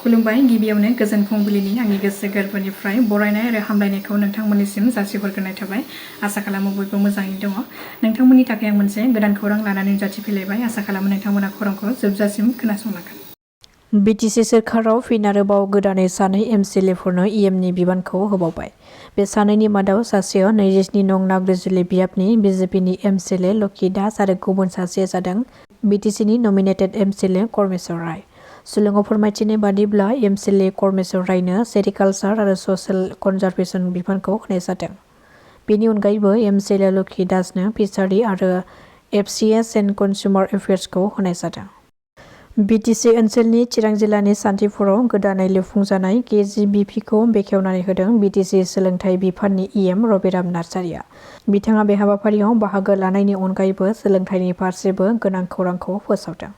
खुलुमबाय गिबियावनो गोजोन फुंबिलिनि आंनि गोसो गोरबोनिफ्राय बरायनाय आरो हामलायनायखौ नोंथांमोननिसिम जासिहरग्रोनाय थाबाय। आसा खालामो बयबो मोजाङै दङ। नोंथांमोननि थाखाय आं मोनसे गोदान खौरां लानानै नुजाथिफैलायबाय। आसा खालामो नोंथांमोना खौरांखौ जोबजासिम खोनासंलांगोन। BTC सोरखाराव फिन आरोबाव गोदानै सानै एमसिएलएफोरनो इएमनि बिबानखौ होबावबाय। बे सानैनि मादाव सासेया 27 नं नाग्रिजुलि बियाबनि बिजेपिनि एमसिएलए लकी दास आरो गुबुन सासेया जादों BTCनि नमिनेटेड एमसिएलए करमेश्वर राय। सुलुङाव फोरमायथिनाय बादिब्ला एमसिएलए करमेश्वर रायनो सेरिकालचार आरो ससियेल कनजारभेशन बिफानखौ होनाय जादों। बेनि अनगायैबो एमसिएलए लकी दासनो फिसारि आरो एफसीएस एन्ड कन्ज्युमार एफेयार्सखौ होनाय जादों। BTC ओनसोलनि चिरां जिल्लानि सान्थिफुराव गोदानै लुफुंजानाय KGBPखौ बेखेवनानै होदों BTC सोलोंथाइ बिफाननि इएम रबिराम नार्जारिया। बिथाङा बे हाबाफारियाव बाहागो लानायनि अनगायैबो सोलोंथाइनि फारसेबो गोनां खौरांखौ फोसावदों।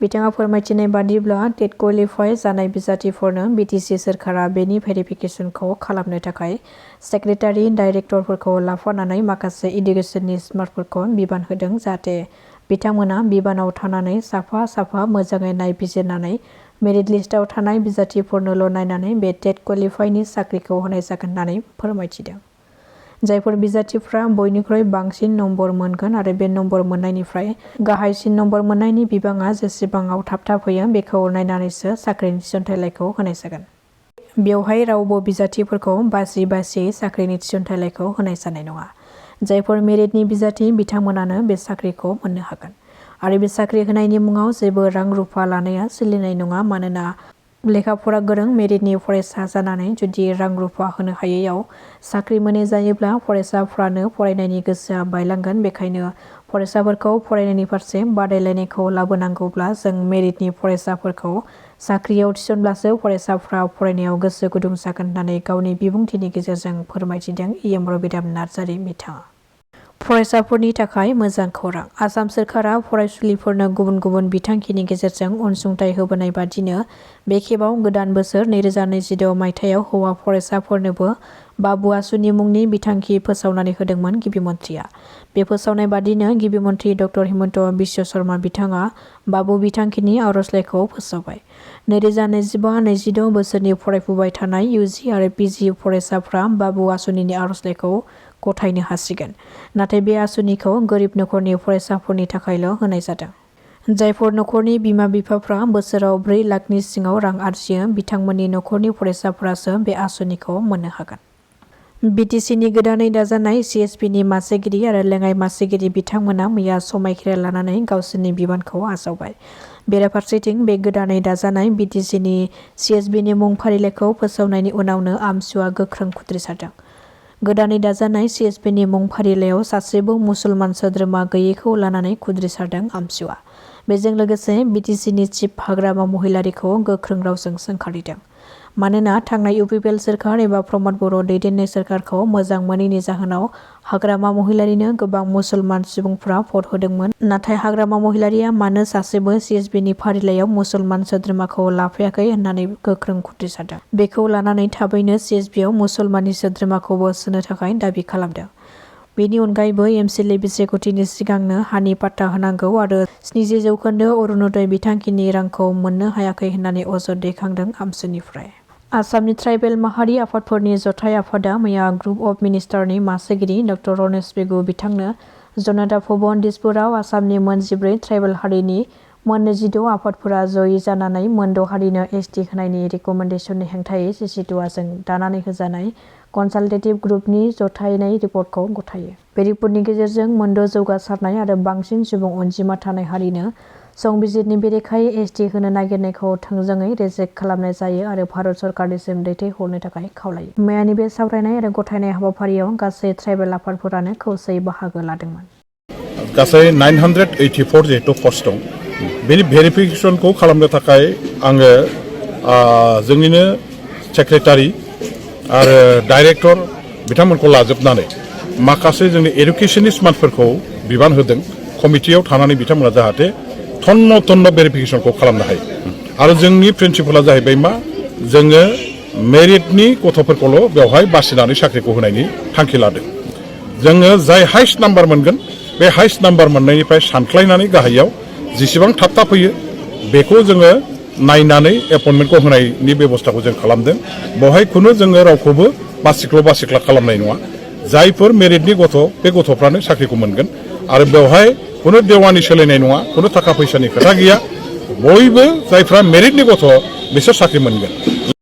बिथाङा फोरमायथिनाय बादिब्ला टेट क्वालिफाइ जानाय बिजाथिफोरनो BTC सोरखारा बेनि भेरिफिकेसनखौ खालामनो थाखाय सेक्रेटारि डाइरेक्टरफोरखौ लाफानानै माखासे इडुकेसननि स्मार्टफोरखौ बिबान होदों, जाहाथे बिथांमोना बिबानाव थानानै साफा साफा मोजाङै नायबिजिरनानै मेरिट लिस्टआव थानाय बिजाथिफोरनोल' नायनानै बे टेट क्वालिफाइनि साख्रिखौ होनाय जागोन होननानै फोरमायथिदों। जायफोर बिजाथिफ्रा बयनिख्रुइ बांसिन नम्बर मोनगोन आरो बे नम्बर मोननायनिफ्राय गाहायसिन नम्बर मोननायनि बिबाङा जेसेबाङाव थाबथाफैयो बेखौ नायनानैसो साख्रिनि थिसनथाइलाइखौ होनाय जागोन। बेवहाय रावबो बिजाथिफोरखौ बासियै साख्रिनि थिसनथाइलाइखौ होनाय जानाय नङा। जायफोर मेरिटनि बिजाथि बिथांमोनानो बे साख्रिखौ मोननो हागोन। आरो बे साख्रि होनायनि मुङाव जेबो रां रुफा लानाया सोलिनाय नङा, मानोना लेखाफरा गोरों मेरिटनि फरायसा जानानै जुदि रां रुफा होनो हायैयाव साख्रि मोनै जायोब्ला फरायसाफ्रानो फरायनायनि गोसोआ बायलांगोन। बेखायनो फरायसाफोरखौ फरायनायनि फारसे बादायलायनायखौ लाबोनांगौब्ला जों मेरिटनि फरायसाफोरखौ साख्रियाव थिसनब्लासो फरायसाफ्रा फरायनायाव गोसो गुदुं जागोन होननानै गावनि बिबुंथिनि गेजेरजों फोरमायथिदों इएम रबिराम नार्जारि बिथाङा। फरायसाफोरनि थाखाय मोजां खौरां। आसाम सोरखारा फरायसुलिफोरनो गुबुन गुबुन बिथांखिनि गेजेरजों अनसुंथाइ होबोनाय बादिनो बे खेबाव गोदान बोसोर 2026 मायथाइयाव हौवा फरायसाफोरनोबो बाबु आसुनि मुंनि बिथांखि फोसावनानै होदोंमोन गिबि मन्थ्रिया। बे फोसावनाय बादिनो गिबि मन्थ्रि डक्टर हिमन्त बिश्व शर्मा बिथाङा बाबु बिथांखिनि आर'जलाइखौ फोसावबाय। 2025-26 बोसोरनि फरायफुबाय थानाय UG आरो PG फरायसाफ्रा बाबु आसुनिनि आर'जलाइखौ गथायनो हासिगोन। नाथाय बे आसुनिखौ गोरिब नखरनि फरायसाफोरनि थाखायल' होनाय जादों। जायफोर नखरनि बिमा बिफाफ्रा बोसोराव 4 लाखनि सिङाव रां आरजियो बिथांमोननि नखरनि फरायसाफोरासो बे आसुनिखौ मोननो हागोन। BTCनि गोदानै दाजानाय CSPनि मासिगिरि आरो लेङाइ मासिगिरि बिथांमोना मैया समायखिरा लानानै गावसोरनि बिबानखौ आजावबाय। बेराफारसेथिं बे गोदानै दाजानाय BTCनि CSBनि मुं फारिलाइखौ फोसावनायनि उनावनो आमसुआ गोख्रों खुद्रिसारदों। गोदानै दाजानाय CSBनि मुं फारिलाइयाव सासेबो मुसलमान सोद्रोमा गैयैखौ लानानै खुद्रिसारदों आमसुआ। बेजों लोगोसे BTCनि चिफ हाग्रामा महिलारिखौ गोख्रों रावजों सोंखारिदों। मानोना थांनाय UPPL सोरखार एबा प्रमद बर' दैदेननाय सोरखारखौ मोजां मोनैनि जाहोनाव हाग्रामा महिलारिनो गोबां मुसलमान सुबुंफ्रा भट होदोंमोन। नाथाय हाग्रामा महिलारिया मानो सासेबो CSBनि फारिलाइयाव मुसलमान सोद्रोमाखौ लाफायाखै होननानै गोख्रों खुद्रिसारदों। बेखौ लानानै थाबैनो CSBआव मुसलमाननि सोद्रोमाखौबो सोनो थाखाय दाबि खालामदों। बेनि अनगायैबो एमसिएलए बिसायख'थिनि सिगांनो हानि पाट्टा होनांगौ आरो 70% अरुणोदय बिथांखिनि रांखौ मोननो हायाखै होननानै अजद दैखांदों आमसुनिफ्राय। आसामनि ट्राइबेल माहारि आफादफोरनि जथाइ आफादा मैया ग्रुप अफ मिनिस्टारनि मासिगिरि डक्टर रनेश पेगु बिथांनो जनता भवन दिसपुराव आसामनि मोन 14 ट्राइबेल हारिनि मोन 26 आफादफोरा जयै जानानै मोन 6 हारिनो ST होनायनि रिकमेन्डेसननि हेंथायै CC2आजों दानानै होजानाय कनसालटेटिभ ग्रुपनि जथायनाय रिपर्टखौ गथायो। बे रिपर्टनि गेजेरजों मोन 6 जौगासारनाय आरो बांसिन सुबुं अनजिमा थानाय हारिनो संबिजिरनि बेरेखायै ST होनो नागिरनायखौ थोंजोङै रिजेक्ट खालामनाय जायो आरो भारत सरकारनिसिम दैथायहरनो थाखाय खावलायो। मैयानि बे सावरायनाय आरो गथायनाय हाबाफारियाव गासै ट्राइबेल आफादफोरानो खौसेयै बाहागो लादोंमोन। गासै 984 जिहेतु पस्ट दं, बेनि भेरिफिकेसनखौ खालामनो थाखाय आङो जोंनिनो सेक्रेटारि आरो डाइरेक्टर बिथांमोनखौ लाजोबनानै माखासे जोंनि एडुकेसननि स्मार्टफोरखौ बिबान होदों। कमिटियाव थानानै बिथांमोना जाहाथे थन्न भेरिफिकेसनखौ खालामनो हायो। आरो जोंनि प्रिन्सिपाला जाहैबाय मा, जोङो मेरिटनि गथ'फोरखौल' बेवहाय बासिनानै साख्रिखौ होनायनि थांखि लादों। जोङो जाय हाइस्ट नाम्बार मोनगोन बे हाइस्ट नाम्बार मोननायनिफ्राय सानख्लायनानै गाहायाव जेसेबां थाब फैयो बेखौ जोङो नायनानै एपइन्टमेन्टखौ होनायनि बेबस्थाखौ जों खालामदों बेवहाय खुनु जोङो रावखौबो बासिख्ला खालामनाय नङा जायफोर मेरिटनि गथ' बे गथ'फ्रानो साख्रिखौ मोनगोन आरो बेवहाय खुनु देवानि सोलायनाय नङा खुनु थाखा फैसानि खोथा गैया बयबो जायफ्रा मेरिटनि गथ' बिसोर साख्रि मोनगोन